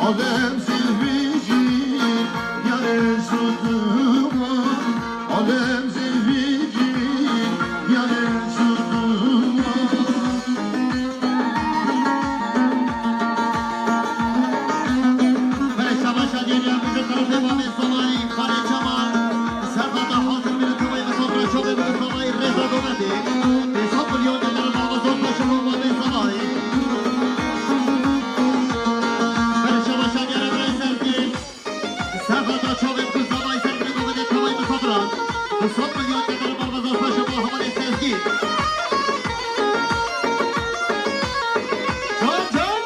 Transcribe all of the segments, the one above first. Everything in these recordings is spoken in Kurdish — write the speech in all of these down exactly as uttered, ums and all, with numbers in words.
Alem zilvî jî yarê zû duman, alem zilvî jî yarê zû duman. Berê şabaşa dêrya bije tarafê Mamê Zavayî, Xalê Cemal, serhata hazir bîne tevayî ve sofra çavê bide Zavayî rêza govendê. Pênc sed milyon dinar bava zor paşa bo Mamê Zavayî. Berê şabaşa dêrya bire Sezgîn. Serhata çavê ku Zavayî ser bide govendê tevayî ve sofra. Pênc sed milyon dinar bava zor paşa bo Hamalê Sezgîn. Can can.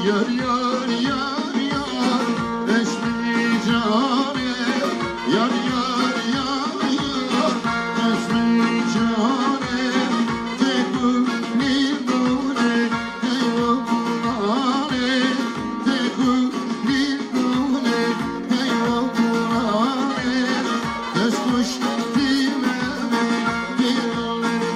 Yar, yar, yar, yar, eşmî canê. Yar, yar, yar, yar, eşmî canê. Tê ku nîbûnê, tê ku nîbûnê, tê ku nîbûnê, tê ku nîbûnê. Dest xweş tîmemê, tê lêdanê.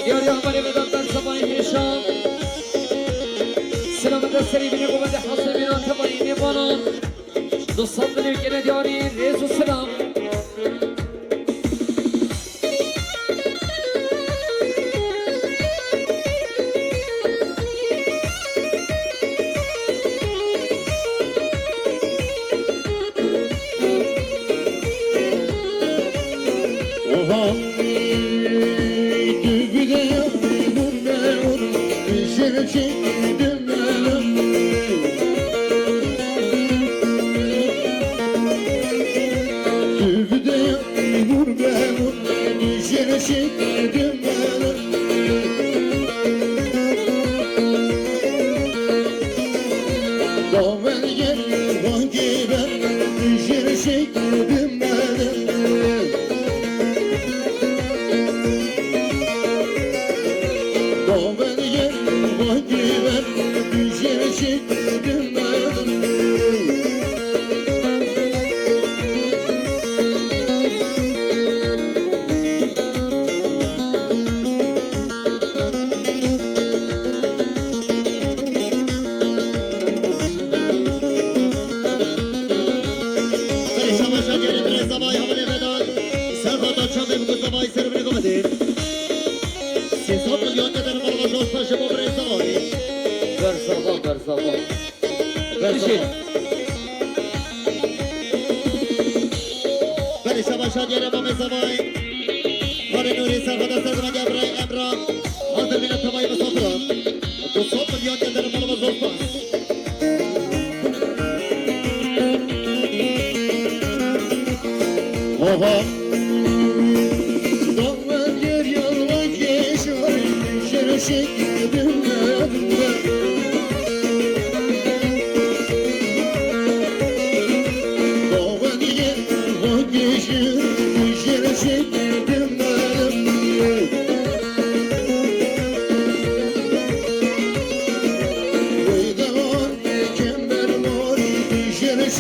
Diyar Yahmerê vedan ber Zavayî Hêşa. Selamete serî bîne govendê hazir bîne tevayî mêvanan. Dostan dilê gene diyarî rêz û selam. Oha, tu bide, vur me, vur, şer çektim. Serhata çavê ku zavayî ser bine govendê. Sê sed milyon teder malbajo paşê bo birê zavayî. Berzavan, berzavan. Berzavan. Berê şabaşa diyare Mamê Zavayî. Xalê Nûrî serhata ser bine gel birê Emra. Hazir bîne tevayî ve sofra. Du sed milyon teder malbajo pas. Oha. Dağlar yer yoluna geçer, düşer şekilde.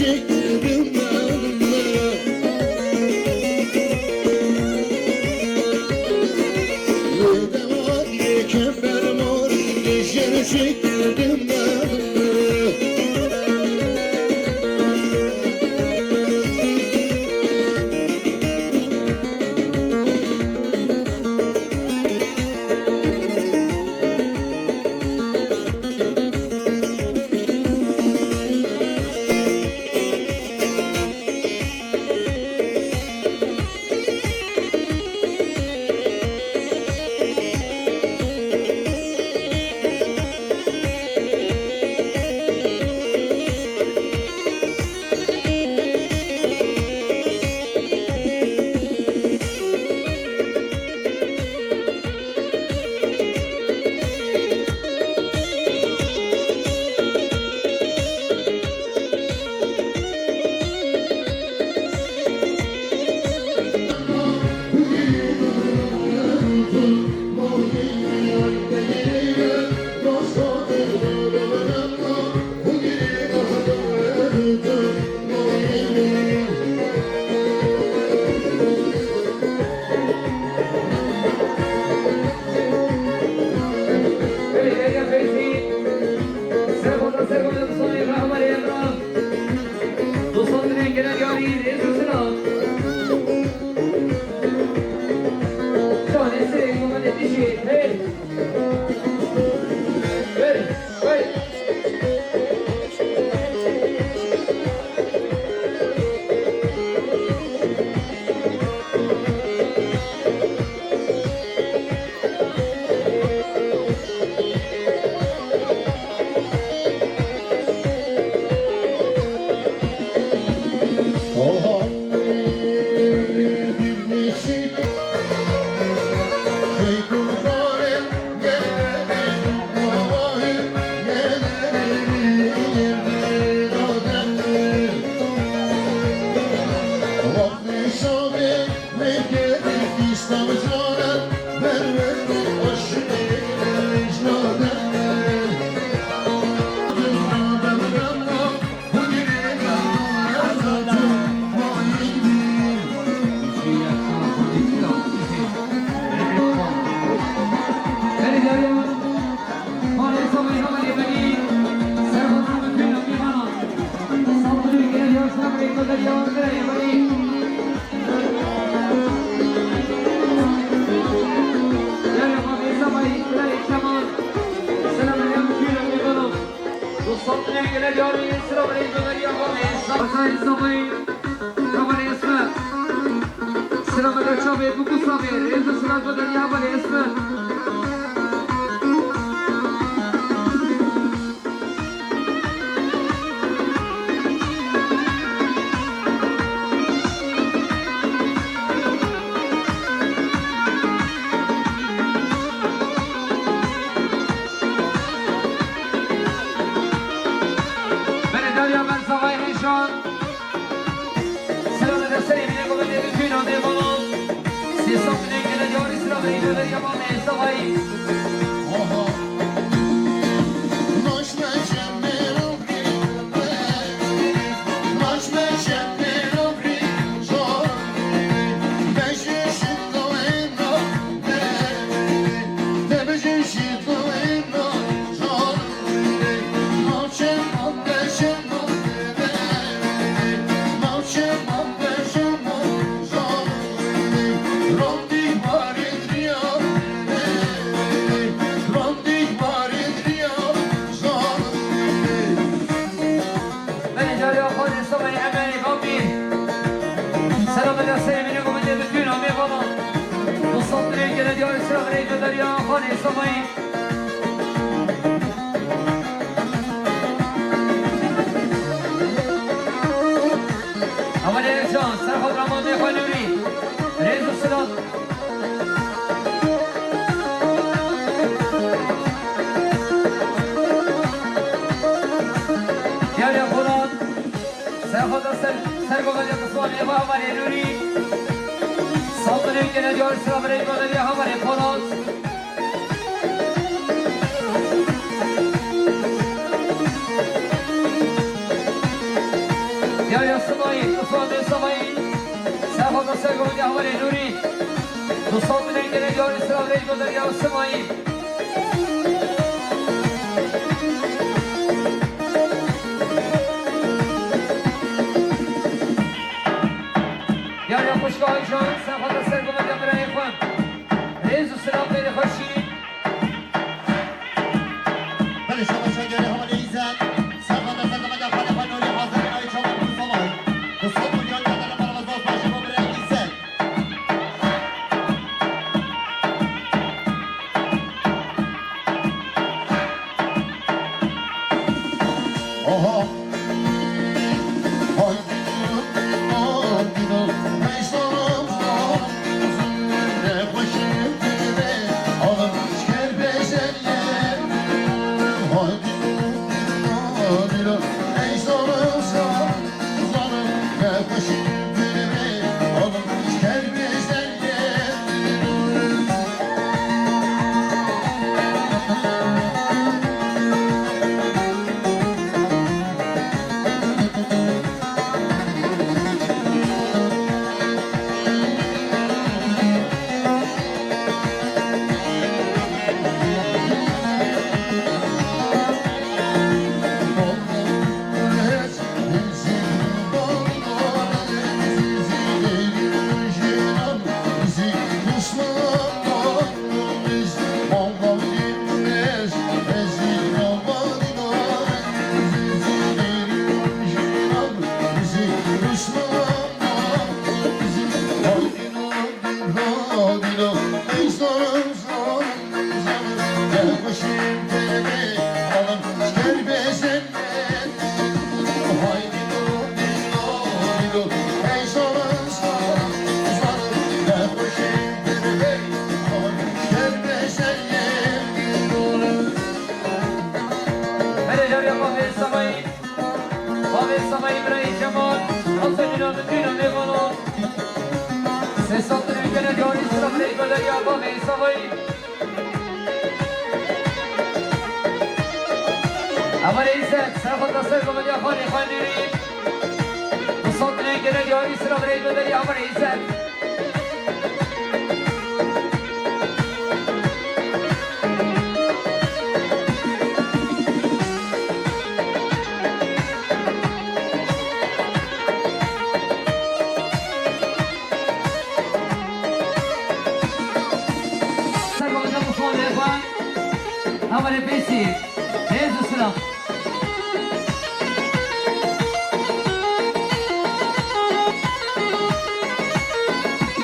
Selam aleyküm. Çavê bû ku savê, rêz û silav bo derya hevalê Esmer. Berê derya ber zavayê hêşan. Sira li desteyê bîne ku bendê bi tûna dê bala. Sê sed milên gele diyarî sira berî dê beriya bamê Mistefayî. Oho. Naşme çemê rokî, naşme çemê rokî, zor. Beşeşi doyno, beşeşi doyno, zor. Belê cariya xwe dê sabahî Emerê Kapî. Selam aleyküm, sevgili komite, bütün amê bana. Dostlar, direkt gele diyarı sıra, direkt gele diyarı xwe dê sabahî. Hevalê Ercan, ser xwe ramandê xwe Nûrî. Rêz û silav. Diyarê Polat, ser xwe da ser, ser goveliya Qiswanê ve hevalê Nûrî. Saldırı gene diyar sıra ve reyna da hevalê Polat. Komê Simayî, serhata ser gomê Amerê Nûrî, du sed binên gele diyarî sira rêj be derya Simayî. Diyariya xwişka Ayşan, serhata ser gomê birayê xwe. Rêz û silav têrê xweşî. Belê şabaşa gelê hevalê Îzzet. Serhata ser gomê xalê xwe Nûrî hazir, ay çavan du sed. Du sed milyon gelê bala zaf başî bo birayê Îzzet. Menajer ya Bavê Savayî, Bavê Savayî birayê Cemal, Hasan Ünal, Ünal Lêvano. Sê sed lirê gele diyarî sira birayê Goder ya Bavê Savayî. Amerê Îzzet, serhata ser gomê diya xalê xwe Nûrî. Du sed lirê gele diyarî sira birayê Goder ya Amerê Îzzet. Ser gomê diya xalê xwe. Amerê Pêsî. Hêz û silav.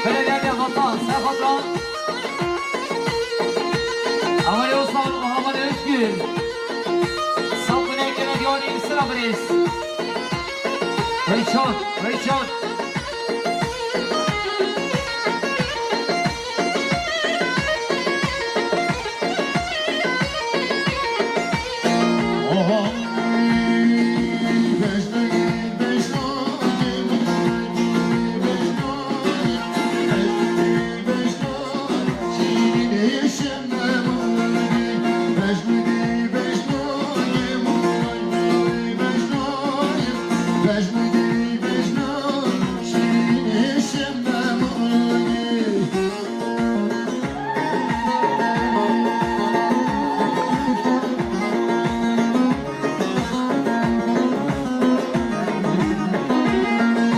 Belediye Vatan, Serhat Ran. Amerê Osman, Amerê Özgür. Sapine gele diyarî sira birêz. Rêçan, Rêçan.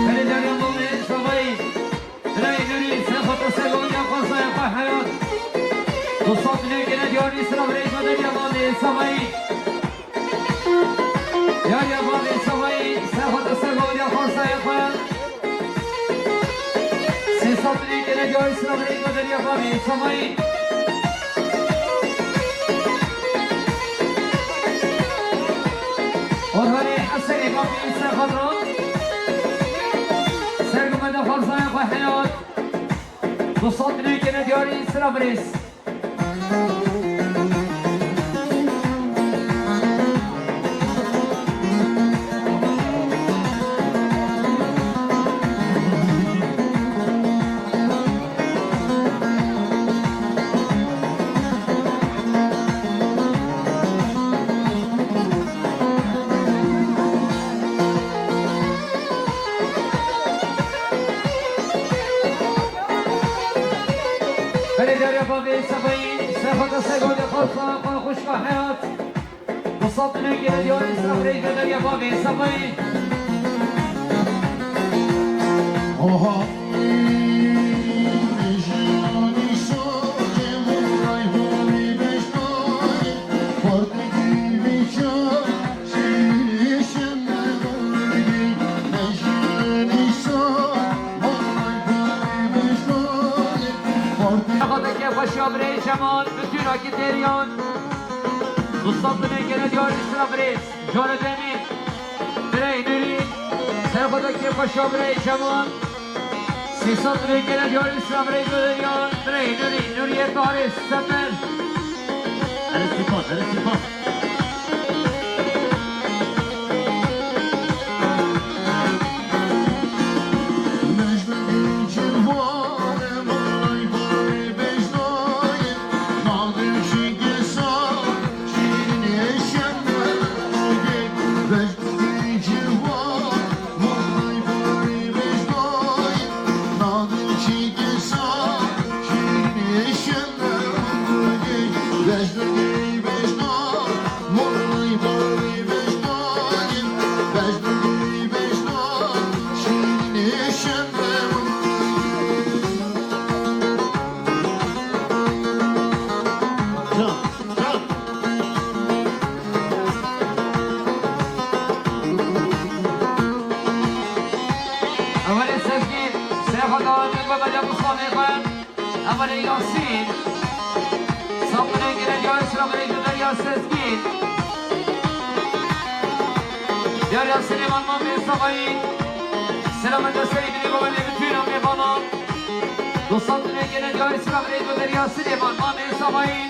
Belediye Mavê Savayî, birayê Nûrî, serhata ser gomê diya xalsayê xwe Heyat. Du sed lirê gele diyarî sira birayê Goder ya Mavê Savayî. Diyariya Bavê Savayî, serhata ser gomê diya xalsayê xwe. Sê sed lirê gele diyarî sira birayê Goder ya Bavê Savayî. Orhanê Hesenê Bavê Serhat Ran. Ser gomê diya xalsayê xwe Heyat. Du sed lirê gele diyarî sira birêz. Heyat. Musabbine gele diyarî safrê göneriye bavê safayî. Oha. Xwedê kêfxweşiya birê Cemal, bütün akî têriyan. Dostan binê gele diyarî sira birê. Care demî. Birey Nurî. Ser xwedê kêfxweşiya birê Cemal. Sê sed binê gele diyarî sira birê Nurî. Birey Nurî. Nurî ye tarê sefer. Erê Sîpan, erê Sîpan. Evelê Sezgîn, Seyfa Dawetê Mehmet Abu Salih Xan. Evelê Yasîn. Safirê gire diyarê sira verê Derya Sezgîn. Derya Silêman Mamê Savayî. Selamet de seyî bile baba ne bütün amê bana. Dostan dine gene diyarê sira verê Derya Silêman Mamê Savayî.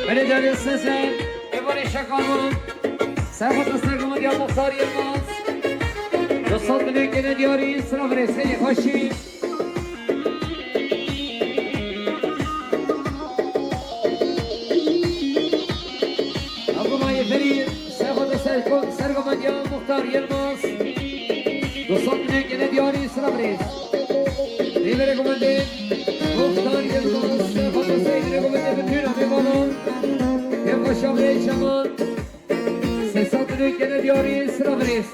Belê Derya Sezer, Evarê Şekalman, Serhat Astergama Diya Muxtar Yilmaz, Dostan Dilê Gene Diyarî, Sıra Virê Seyê Xweşî. Abdullah Yeferî, Serhat Astergama Diya Muxtar Yilmaz, Dostan Dilê Gene Diyarî, Sıra Virê. Rêberê Gumendê, Muxtar Yilmaz, Fatma Seyîd rê Gumendê, bütün amê bana. Yavaş amê Şaman. Sesat rê gene diyarî sıra virês.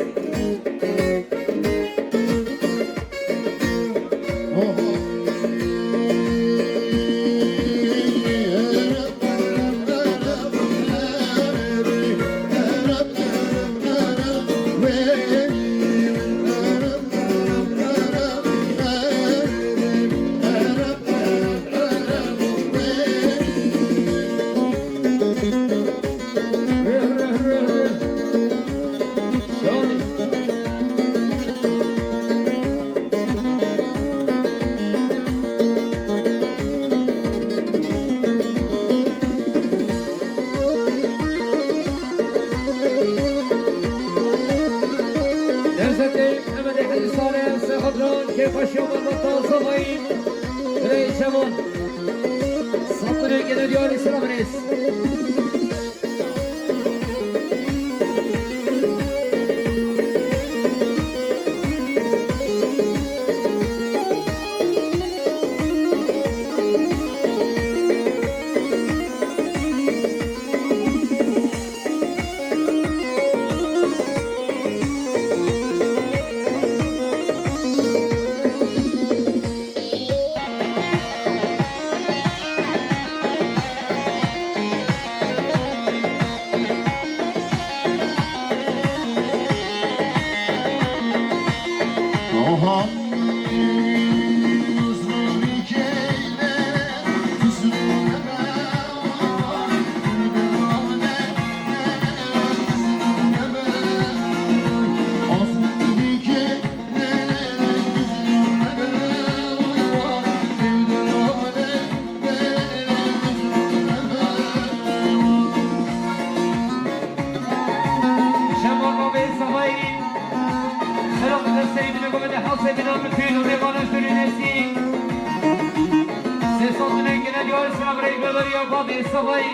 Taze vay. Rey Cemal. Satırı gene diyor, selam reis. Şema Babê Sefayî, selam desteyî bine gome de hasê bina min tî, lodê bana şûrî nesî. Sê sotine gene diyar sina birey bedariya Babê Sefayî.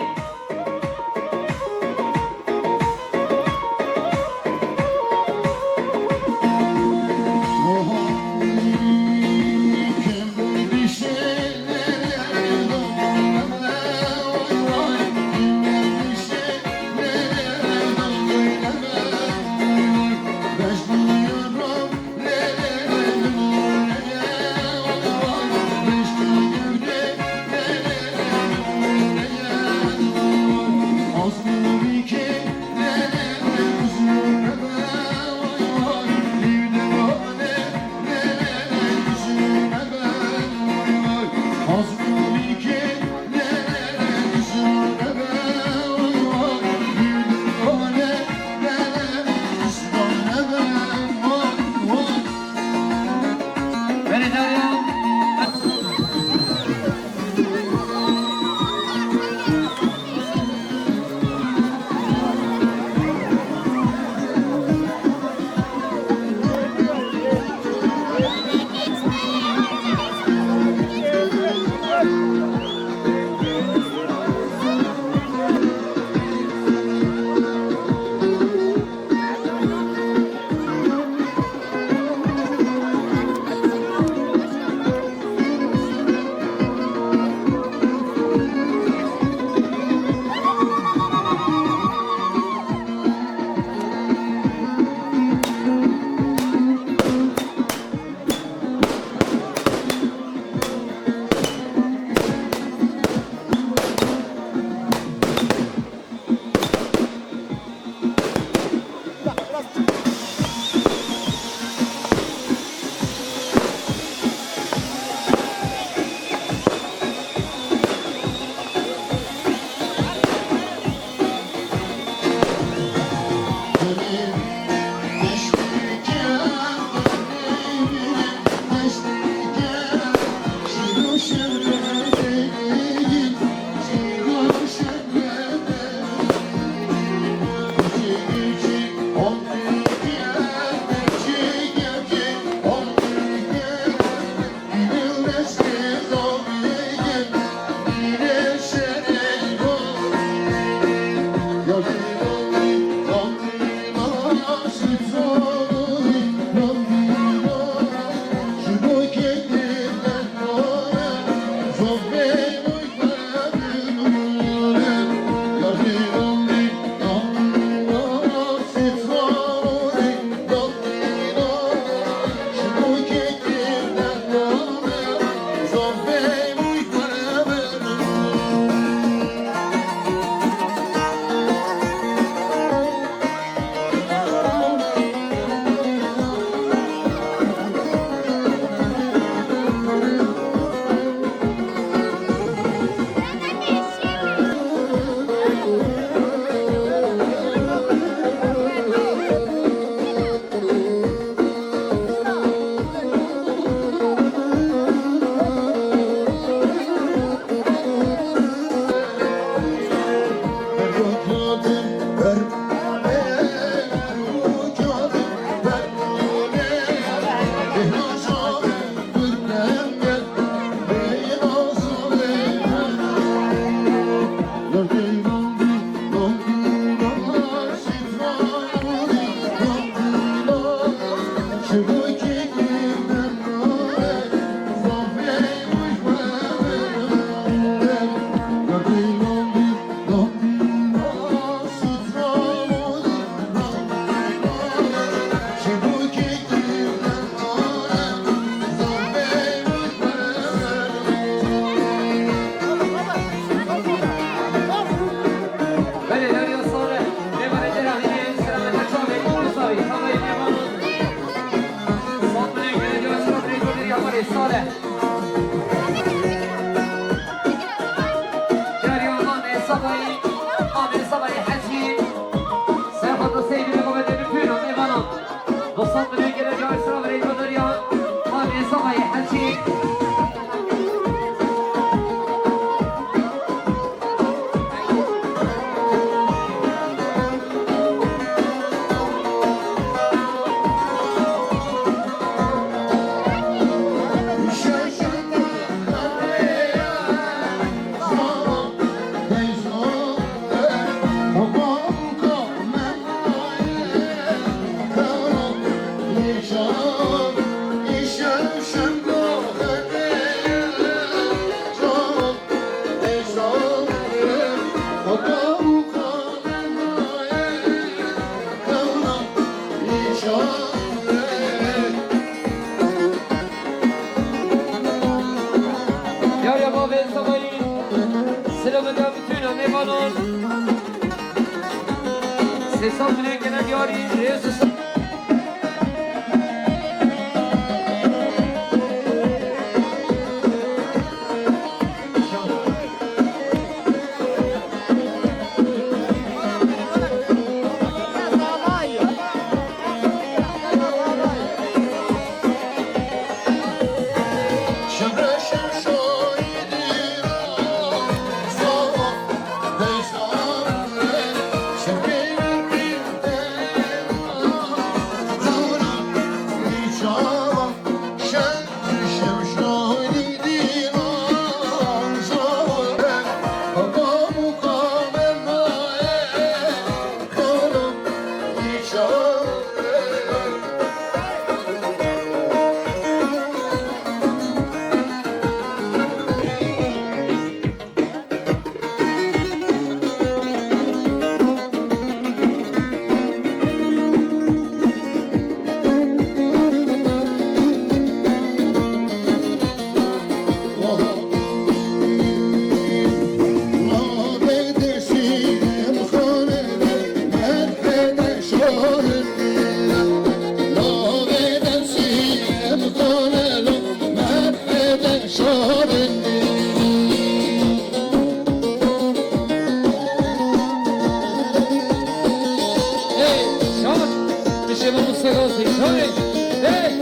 Salih. Diyariya Mamê Sabayî, Mamê Sabayî Hecî. Serxwet û Seydî Rêxo Bedê bi pûna mêvanan. Dostan, bi nû gere diyar sira bi rêkdariya Mamê Sabayî Hecî. Diyariya Mamê Sabayî, selameta bütüna mêvanan. Sê sal binê gene diyarî rêz û Hey, şad, dişê me Musa Gazî, şadê. Hey!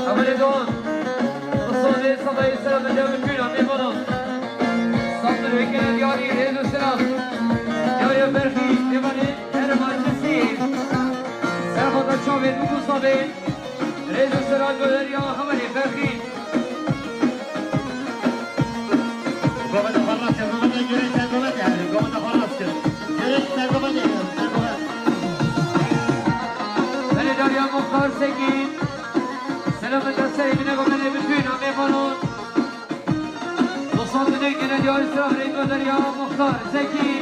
Hevalê Doğan, bi salê sedayê sera me dev bi kûna mêvanan. Sandin wekene diyarî rêz û selam. Diyariya Berxî, mêvanê herêma Cisî. Serxweta çavên û Mustafê. Rêz û selam guleriya hevalê Berxî. Goveta xwe rast kir, goveta gerek ser goveta herin, goveta xwe rast kir. Gerek ser goveta herin, ser goveta. Belê dariya Muxtar Sekî. Selameta serê binê goveta, bütün amê balon. Dostan binê gene diyarî sira rêko dariya Muxtar Sekî.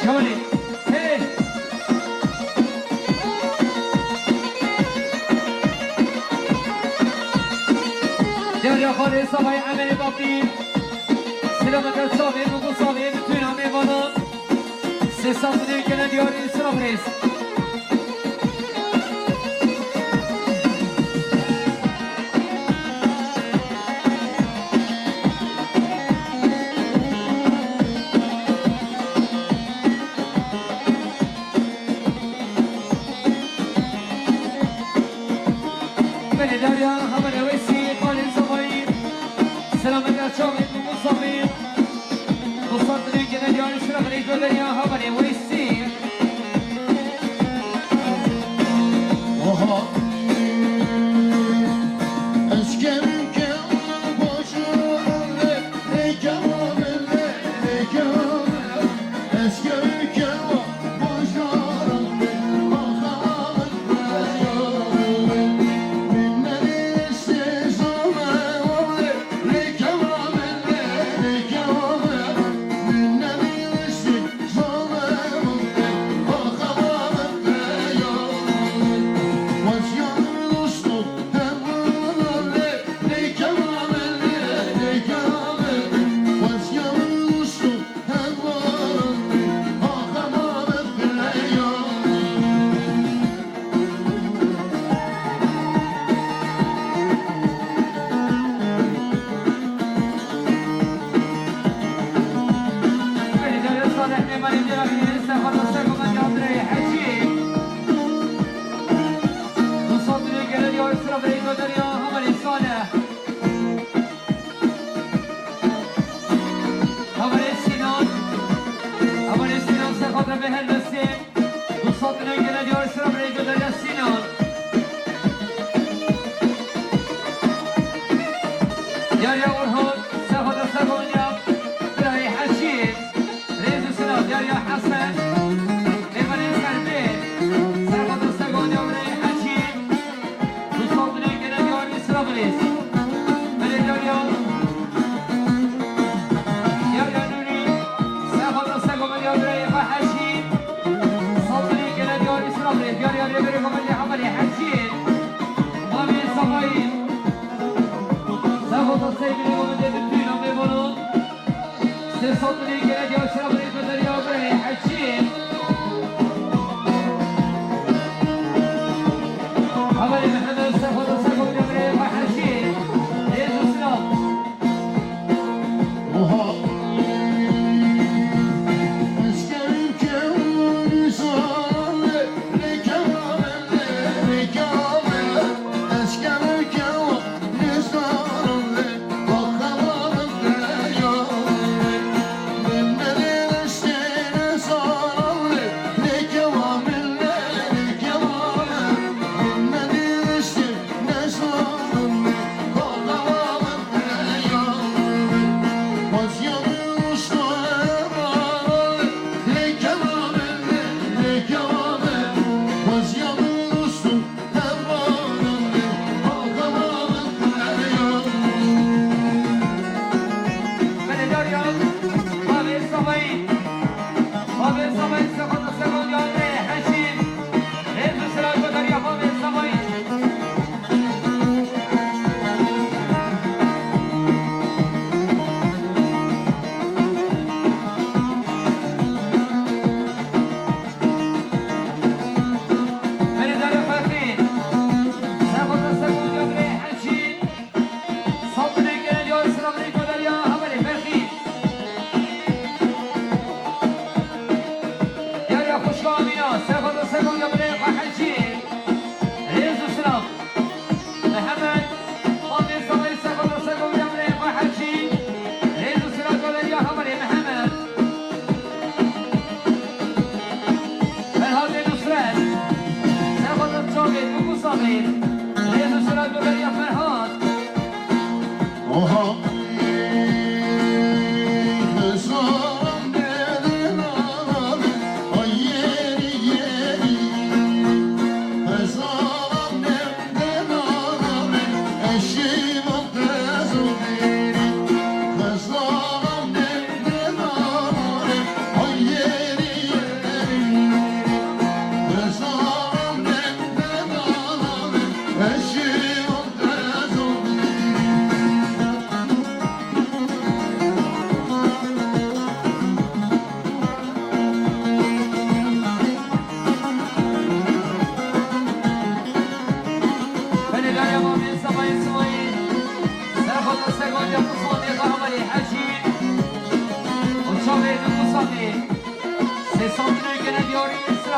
Şolê. Hey. Derya xalê savayê emelê bapî. Selamet el savê, bu savê, bütün amê bana. Sesatını gene diyarı sıra. Belê derya, hemen ewesî, qalên zavayî. Selamet ya çavên Musafi. Dostlar dilê gene diyarî sıra belê derya, hemen ewesî. Oha. Eskerim ke boşum le, le kemam le, le kemam. Havarê Sinan, Havarê Sinan, ser xatir me her destê. Du sed milyon gene diyar sıra birey gönderiya Sinan. Diyariya Orhan, ser xatir ser Orhan ya. Birayê Hecî. Rêz û silav, diyariya Hesen. Mêvanê ser bê. Ser xatir ser Orhan ya, birayê Hecî. Du sed milyon gene diyar Îsraîlê. Belê diyar ya. Diyar ya Nûrî. Sefa da sego me diyar birayê xwe Hecî. Sed milyon gene diyar Îsraîlê. Diyar ya rêberê xwe belê Hemelê Hecî. Mamê Sefayî. Sefa da sey bilê xwe de bütün amê bolo. Sê sed milyon gene diyar Îsraîlê. Diyar ya birayê Hecî. Hemelê Mihemed Sefa da sego me diyar birayê xwe Hecî. Rêz û silav.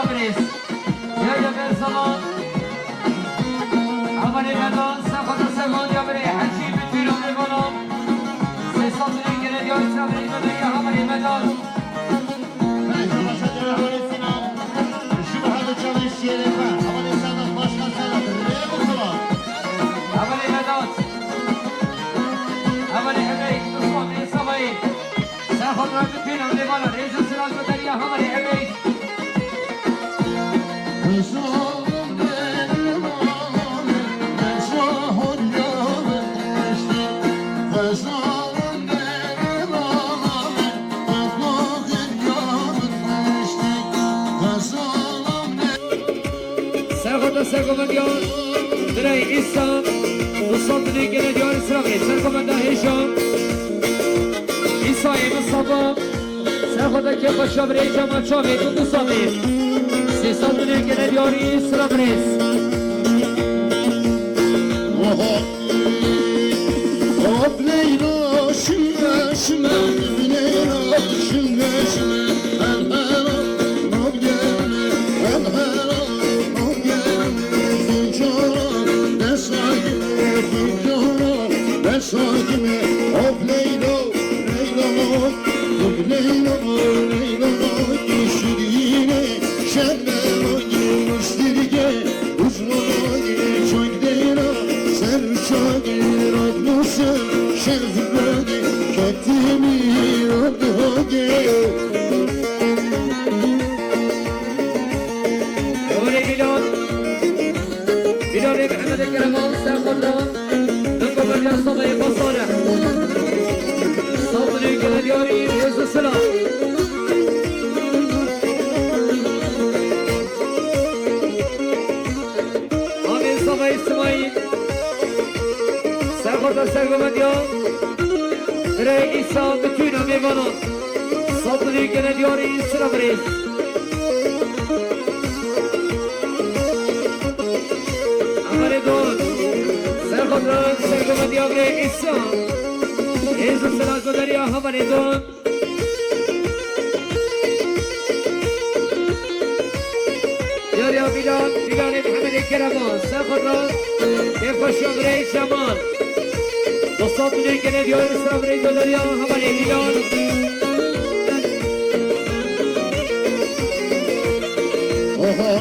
Birêz. Ya ya ber zaman. Amanê Medan, Serxweda Sergon ya birê Hecî, bütün amevanan. Sê sed milyon gene diyar Îsraîl, Medan ya, amanê Medan. Belê, çawa şeker, amanê Sinan. Şu bu hadi çalış yere ben. Amanê Sedat, başkan Sedat. Rê bu kula. Amanê Medan. Amanê Emey, Osman, Rê Savayî. Serxweda bütün amevanan. Rêz û silav ji derya, amanê Emey. Serxweda Sergon ya birê Îsa, Îsa dilê gele diyar Îsraîl, Sergon da hêja. Îsayê min saba. Serxweda kêfa şa birê, hêja ma çavê tu du sabê. Sê sed milyon gene diyarî Îsraîl. Oha. Hop Leyla, şime, şime, Leyla, şime, şime. Hem hera, hop gelme, hem hera, hop gelme. Zülcara, desayme, zülcara, desayme. Hop Leyla, Leyla, Leyla, Leyla, Şirîne, şerme, muştirge, uzmane, çak deyra, ser çak, radmuse, şerfrage, ketimi, radhage. Olê Bilal, Bilalê Mihemedê Kereman, Serxweda. Min ku beriya Savayê xwe sar e. Saf dilê gele diyarî, rêz û silav. Amê Savayê Simayîl. Serxweda Sergon ya. Birê Îsa, bütün amevanan. Saf dilê gele diyarî, silav rêz. Amanê Don. Serxweda Sergon ya birê Îsa. Rêz û silav ji derya, amanê Don. Diyarî Bilal, Bilalê Mihemedê Kereman. Serxweda kêfa şa birê Cemal. Dostat dilê gele diyarî Îsraîl, birê ji derya, amanê Bilal. Oha.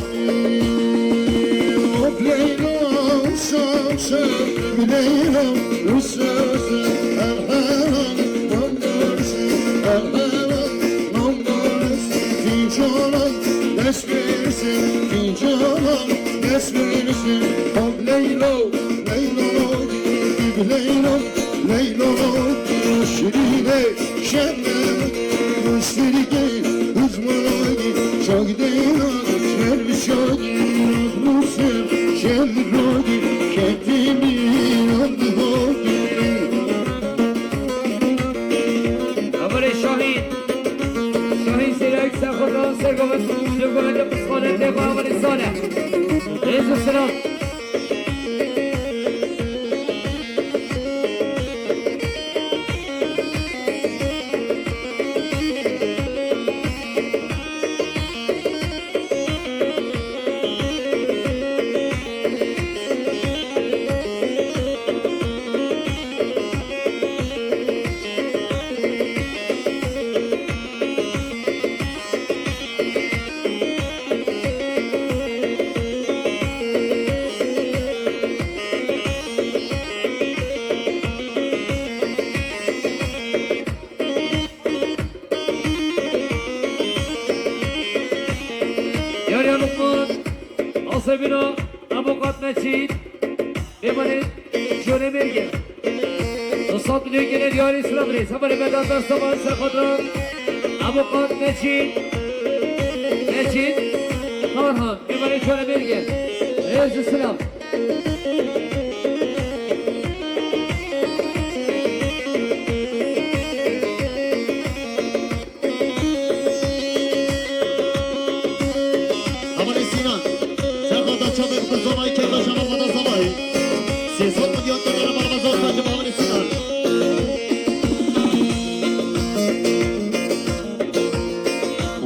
Hop Leyla, şam, şam, Leyla, Rusya, Erhana, Mamdarsi, Erhana, Mamdarsi, Fincana, dest versin, Fincana, dest versin. Hop Leyla, Leyla, Leyla, Leyla, Şirine, şerme, muştirge, uzmane, çak deyra, şerbi şadi, radmuse, şerbi radi, ketimi, radhagi. Amanê Şahîn. Şahîn Sêrek, Serxweda Sergon, Sergon, Sergon, Sergon, amanê Salih. Rêz û silav. Yar ya Lukman, Asebina, Abukat Meçin, Emanet, Şöyle Mergen. Dostat milyon gene diyarî Îsraîl. Sabırı beden dasta var, Serxweda. Abukat Meçin, Meçin, Tarhan, Emanet, Şöyle Mergen. Rêz û silav. Amanê Sînan. Serxweda çavek bi zavayî kerda şama xweda zavayî. Sê sed milyon dolara mala zor kaçim amanê Sînan.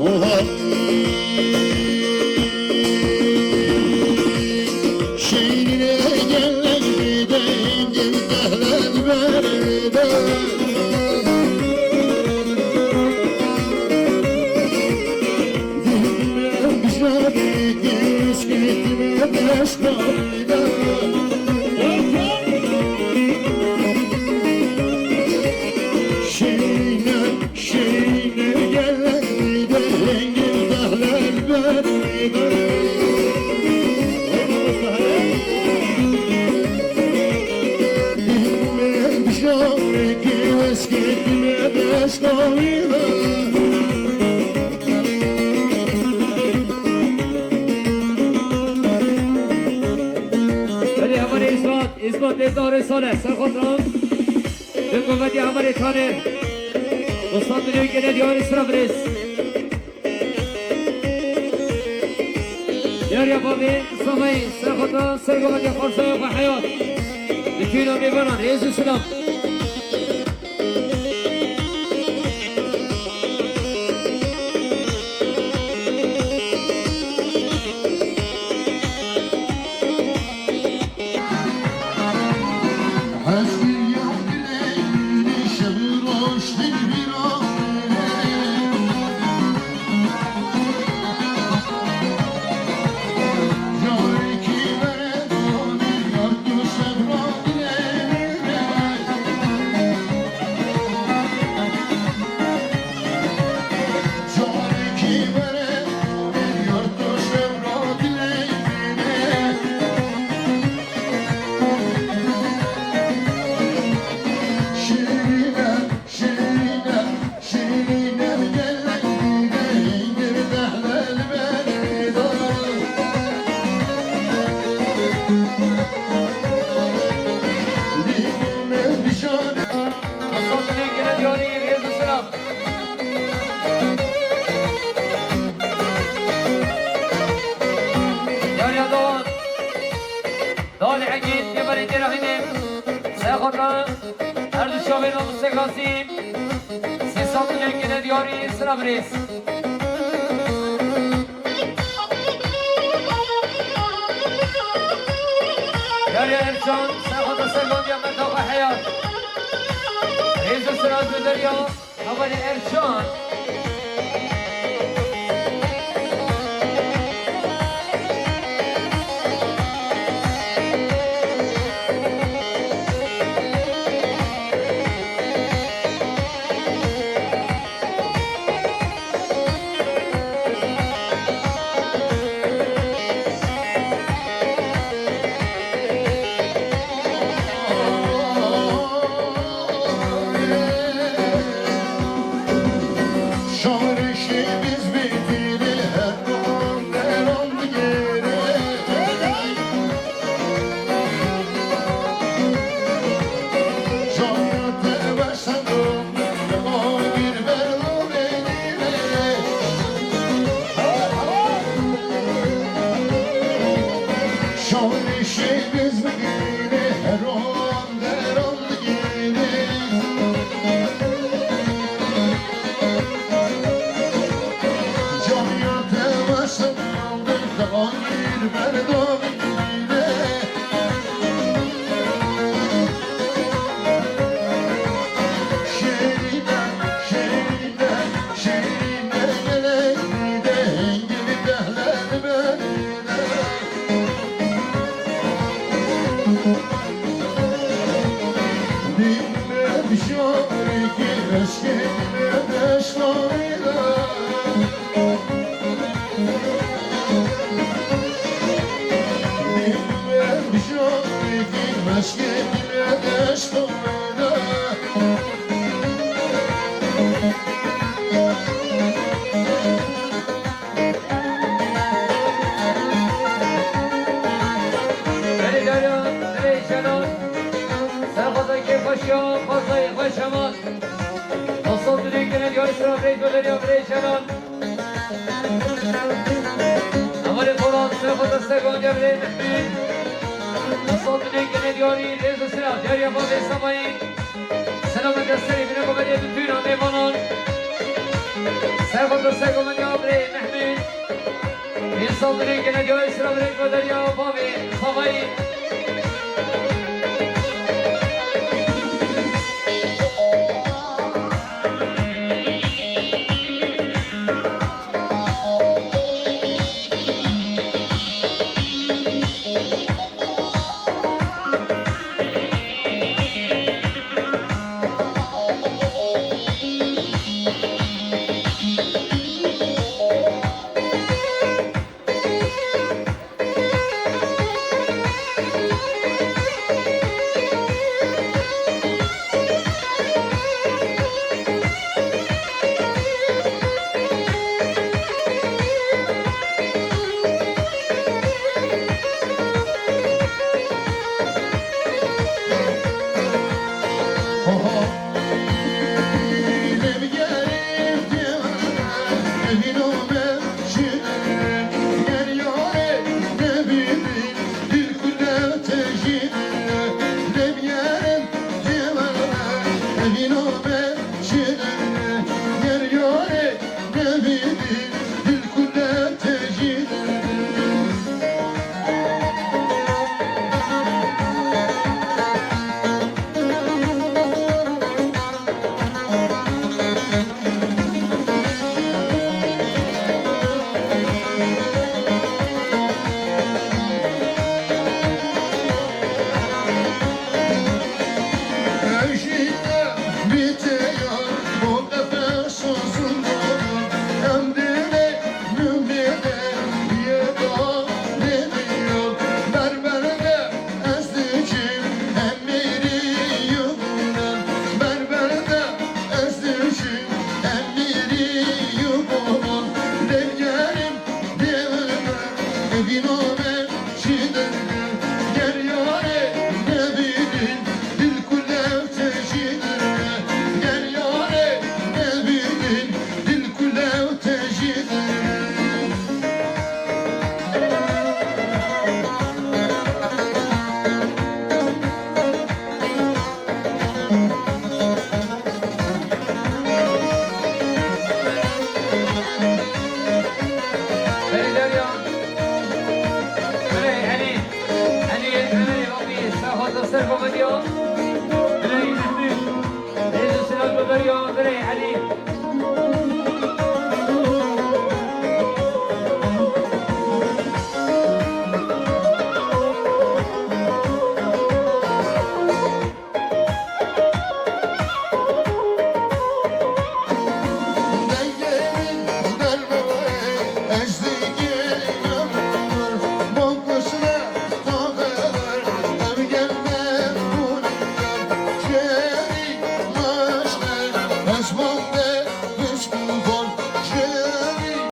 Oha. Şîrîne, şîrîne gelek de hingir dehlel berî de. Dîme bişarê ki eskê dîme deşkawî de. Belê hevalê Îsmat, Îsmat Dêvdar Saleh, ser xwe diran. Bi kuvvetî hevalê Tanê. Dostan dilê gene diyarî sira birêz. Diyariya bavê, Samay, ser xwe diran, ser kuvvetî xorsa xwe heyat. Bi tûna mêvanan, rêz û silam. Şîrîne, şîrîne, şîrîne gelek dîde hingir dehlel berî de. Dîme bişarê. Dostan dilê gene diyarî rêz û silam. Yariya Doğan. Dali Egîd, Kemerê Têrehînê, Sexota, her du çavên Abu Sekasî, sê sed milyon gene diyarî sira birêz. Yariya Ercan, Sexota Segondiya Metaxa Heyat. Rêz û sira Guderiya. Hevalê Ercan. Belê Dara, belê Şenan. Serxwezekê xweşiya, xwezayê xweş heman. Dostan dilê gene diyarî sira birêz Guderiya, birêz Şenan. Hevalê Polat, serxweze Segondiya, birêz Mehmûd. Dostan dilê gene diyarî, rêz û silav, diyariya bavê Semayî. Selamet serê bine ku berê bi tûna mêvanan. Serxweze Segondiya, birê Mehmûd. Însan dilê gene diyarî sira birê Guderiya bavê Savayî. Belê Derya. Belê Elî. Elî, Elî, Elî, ser xwe ser xwe vediya. Belê Elî. Elî, ser xwe vediya. Belê Elî.